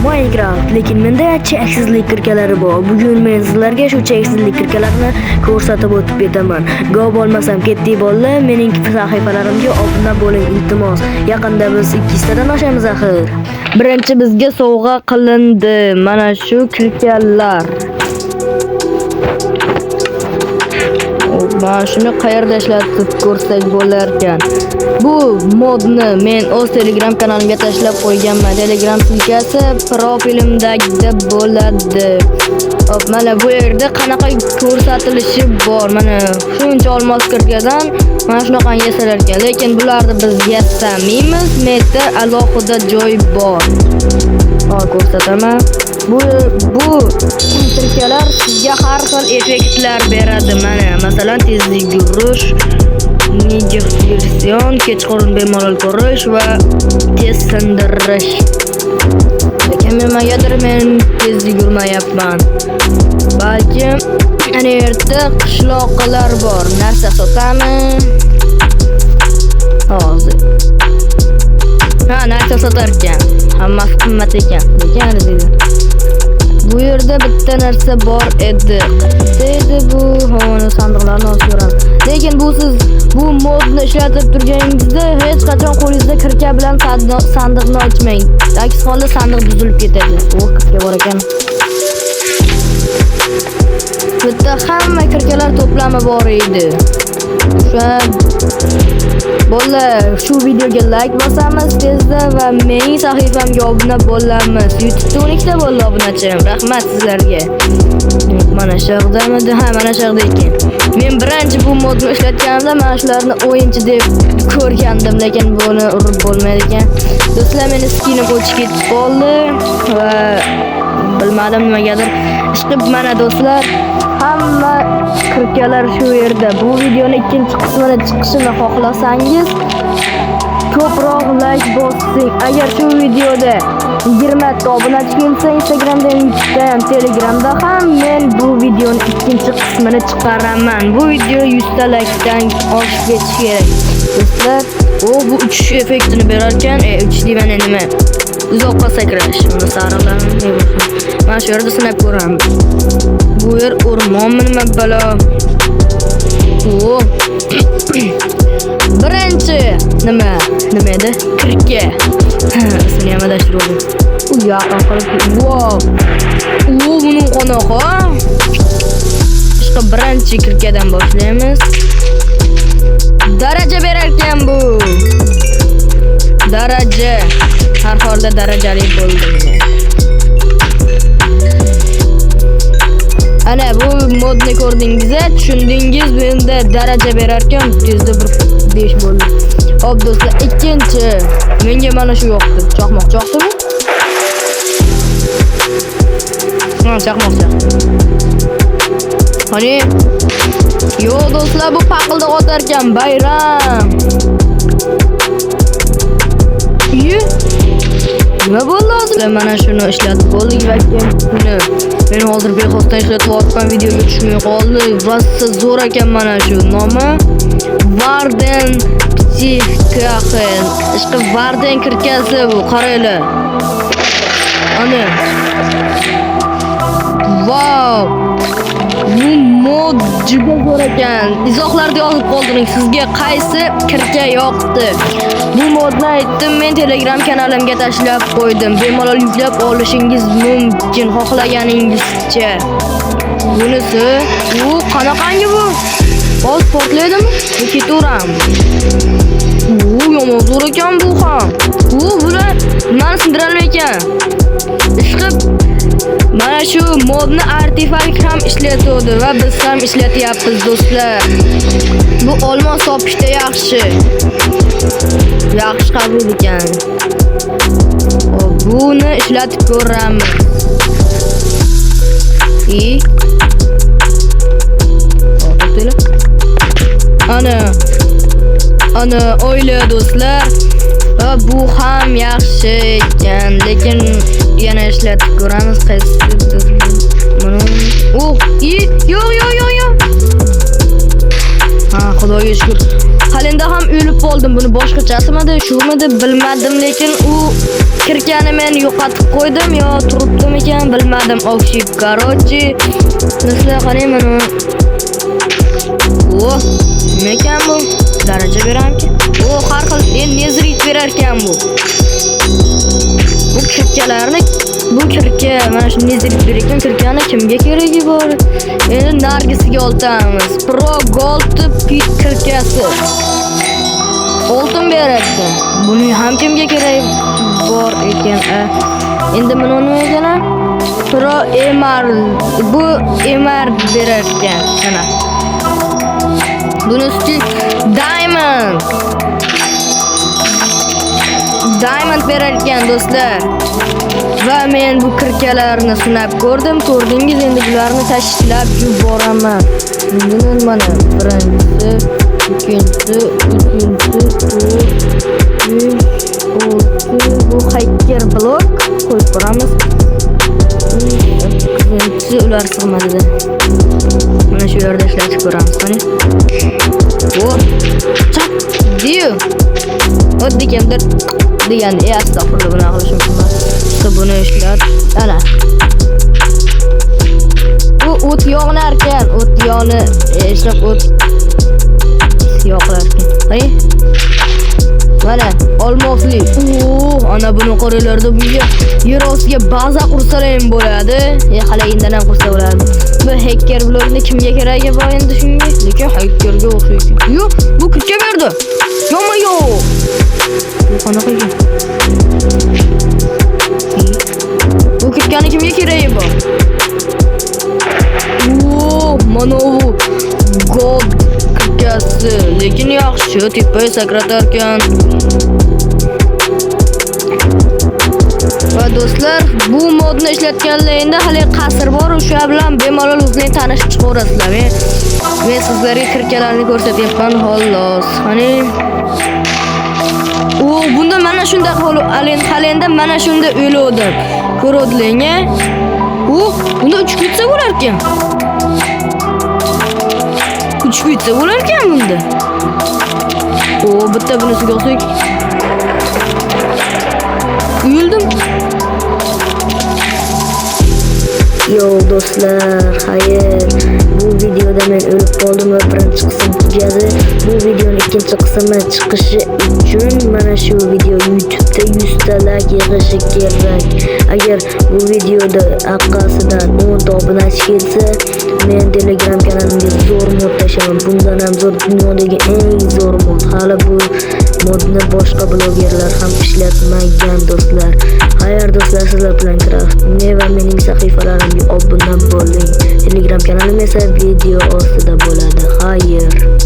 Minecraft, lekin menda cheksizlik kirkalari bor. Bugun men sizlarga shu cheksizlik kirkalarini ko'rsatib o'tib ketaman. Go bo'lmasam ketdik bolalar, mening sahifalarimga obuna bo'ling iltimos. Yaqinda biz 200 tadan oshamiz axir. Birinchi bizga sovg'a qilindi mana shu kirkalar. Mana shuni qayerda ishlatib ko'rsak bo'lar ekan. Bu modni men o'z Telegram kanalimga tashlab qo'yganman. Telegram ссылкasi profilimdagida bo'ladi. Hop, mana bu yerda qanaqa ko'rsatilishi bor. Mana shuncha olmos kirkadan mana shunaqangi yasalar ekan. Lekin bularni biz yasamaymiz. Menda alohida joy bor. Hop, ko'rsataman. Bu kirkalar sizga har xil effektlar beradi. Mana masalan tezlik yurish, version, kechqurun bemalol ko'rish va tez sindirish. Lekin nimagadir men tez yurmayapman. Balkim ana yerda qishloqlar bor. Narsa sotami? Hozir. Ha, narsa sotar ekan. Hammasi qimmat ekan. Lekin arziydi. Bu yerda bitta narsa bor edi. Qayerda edi bu? Ha, uni sandiqlarni olib ko'ramiz. Lekin bu siz bu modni ishlatib turganingizda hech qachon qo'lingizda kirka bilan sandiqni ochmang. Aks holda sandiq buzilib ketadi. O, kirka bor ekan. Bitta hamma kirkalar to'plami bor edi. O'sha bolalar, shu videoga like bosamiz tezda va mening sahifamga obuna bo'lamiz. YouTube'da 12 ta bo'ldi obunachim. Rahmat sizlarga. Mana shu yoqdamidi? Ha, mana shu yoqda ekan. Men birinchi bu modni ishlatganimda mana shularni o'yinchi deb ko'rgandim, lekin buni urib bo'lmaydi ekan. Do'stlar, meni skinim o'chib ketib qoldi va bilmadim nimagadir. Ishqib mana do'stlar, hamma kirkalar shu yerda. Bu videoni ikkinchi qismini chiqishini xohlasangiz ko'proq like bosing. Agar shu videoda 20 ta obunachi kelsa, Instagramda ham, YouTube'da ham, Telegramda ham men bu videoni ikkinchi qismini chiqaraman. Bu video 100 ta likedan oshib ketishi kerak. Do'stlar, o bu uchish effektini berar ekan. Uchish degani nima? Uzoqqa sakrash. Buni sariqlarni mana shu yerda sinab ko'ramiz. Bu yer o'rmonmi nima balo? O. Birinchi nima? Nima edi? Kirka. Ismini ham adashtirdim. U yaqin qilib, wow. U buning qanaqa? Ishqa birinchi kirkadan boshlaymiz. Daraja berar ekan bu. Daraja. Har holda darajali bo'ldim men. Ana bu modni ko'rdingiz, tushundingiz. Bunda daraja berar ekan, tezda bir 5 bo'ldi. Hop do'stlar, ikkinchi. Menga mana shu yoqdi. Chaqmoq choqdimi? Ha, chaqmoq chaqdi. Qani? Yo'q do'stlar, bu paqilda otar ekan, bayram. Iye. Nima bo'ldi hozir? Mana shuni ishlatib bo'ldik va buni men hozir bexosdan ishlatayotgan videoga tushmay qoldi. Rosa zo'r ekan mana shu nomi. Warden Psihkaxel. Ishqi Warden kirkasi bu, qaranglar. Ana. Wow. Bu mod juda zo'r ekan. Izohlarda yozib qoldiring, sizga qaysi kirka yoqdi? Bu modni aytdim, men Telegram kanalimga tashlab qo'ydim. Bemalol yuklab olishingiz mumkin xohlaganingizcha. Bunisi, u qanaqangi bu? Hozir portlaydimi? Ketaveramiz. U yomon zo'r ekan bu ham. U bular nimani sindiralmaydi ekan. Ishqib mana shu modni artefakt ham ishlatadi va biz ham ishlatyapmiz do'stlar. Bu olmos topishda yaxshi. Yaxshi qabul ekan. Hop, buni ishlatib ko'ramiz. To'xtanglar. Ana. Ana o'yla do'stlar. Va bu ham yaxshi ekan, lekin yana ishlatib ko'ramiz qaysi buni. Oh, yo'q, yo'q, yo'q, yo'q. Ha, Xudoga shukr. Halenda ham o'lib qoldim. Buni boshqachasimidi, shumidi bilmadim, lekin u kirkani men yo'qotib qo'ydim yo turibdim ekan, bilmadim. Общий, короче, do'stlar, qarang mana. O, nima ekan bu? Daraja beramki? O, har xil незерит berar ekan bu. Bu kirkalarni, bu kirka mana shu незерит berar ekan, kirkani kimga keragi bor? Endi nargisiga oltamiz. Pro Gold Pit kirkasi. Oltin berar ekan. Buning ham kimga keragi bor ekan? A? Endi buni nima ekan? A? Pro Emerald. Bu Emerald berar ekan. Mana. Bunisi Diamond. Diamond berar ekan do'stlar. Va men bu kirkalarni sinab ko'rdim. Ko'rdingiz, endi bularni tashlab yuboraman. Buni mana birinchisi, ikkinchisi, uchinchisi, to'rt, besh, olti. Bu hacker blok qo'yib ko'ramiz. Sakkizinchisi ular sig'madida. Mana shu yerda ishlatib ko'ramiz. Qani. O, chaq diyu. Oddiy kimdir deganda, e, astag'firullah, bunaqa qilishim mumkin emas. Buni ishlat. Ana. Bu o't yonar ekan, o't yoni ishlab o't yoqilar ekan. Qani? Mana olmosli. Oo, ana buni qaranglarda, bunga yer ostiga baza qursalar ham bo'ladi. E, hali indan ham qursa bo'ladi. Bu hacker blokni kimga keragi bor endi shunga? Lekin hackerga o'xshaydi. Yo'q, bu kirka berdi. Yo'qmi yo'q. Bu qanaqa ekan? E, bu kirkani kimga keragi bor? Oo, mana bu gold kirkasi. Lekin yaxshi, tepaga sakratar ekan. Va do'stlar, bu modni ishlatganlar endi hali qasr bor, o'sha bilan bemalol o'zlaring tanishib chiqaverasizlar. Men sizlarga kirkalarni ko'rsatyapman xolos. Qani. O, bunda mana shunda hali endi mana shunda o'luvdim. Ko'rdinglar? U, bunda uchib ketsa bo'lar ekan. Uchib ketsa bo'lar ekan bunda. O, bitta bunisiga olsak. O'ldim. Yo do'stlar, xayr. Bu videoda men o'lib qoldim va birinchi qism tugadi. Bu videoning ikkinchi qismi chiqishi uchun mana shu video YouTube'da 100 ta like yig'ishi kerak. Agar bu videoda aqasidan 10 ta obunachi kelsa, men Telegram kanalimga zo'r mod tashlayman. Bundan ham zo'r, dunyodagi eng zo'r mod. Hali bu modni boshqa blogerlar ham ishlatmagan do'stlar. Xayr do'stlar, sizlar bilan Craft Me va mening sahifalarimga obuna bo'ling. Telegram kanalim esa video ostida bo'ladi. Xayr.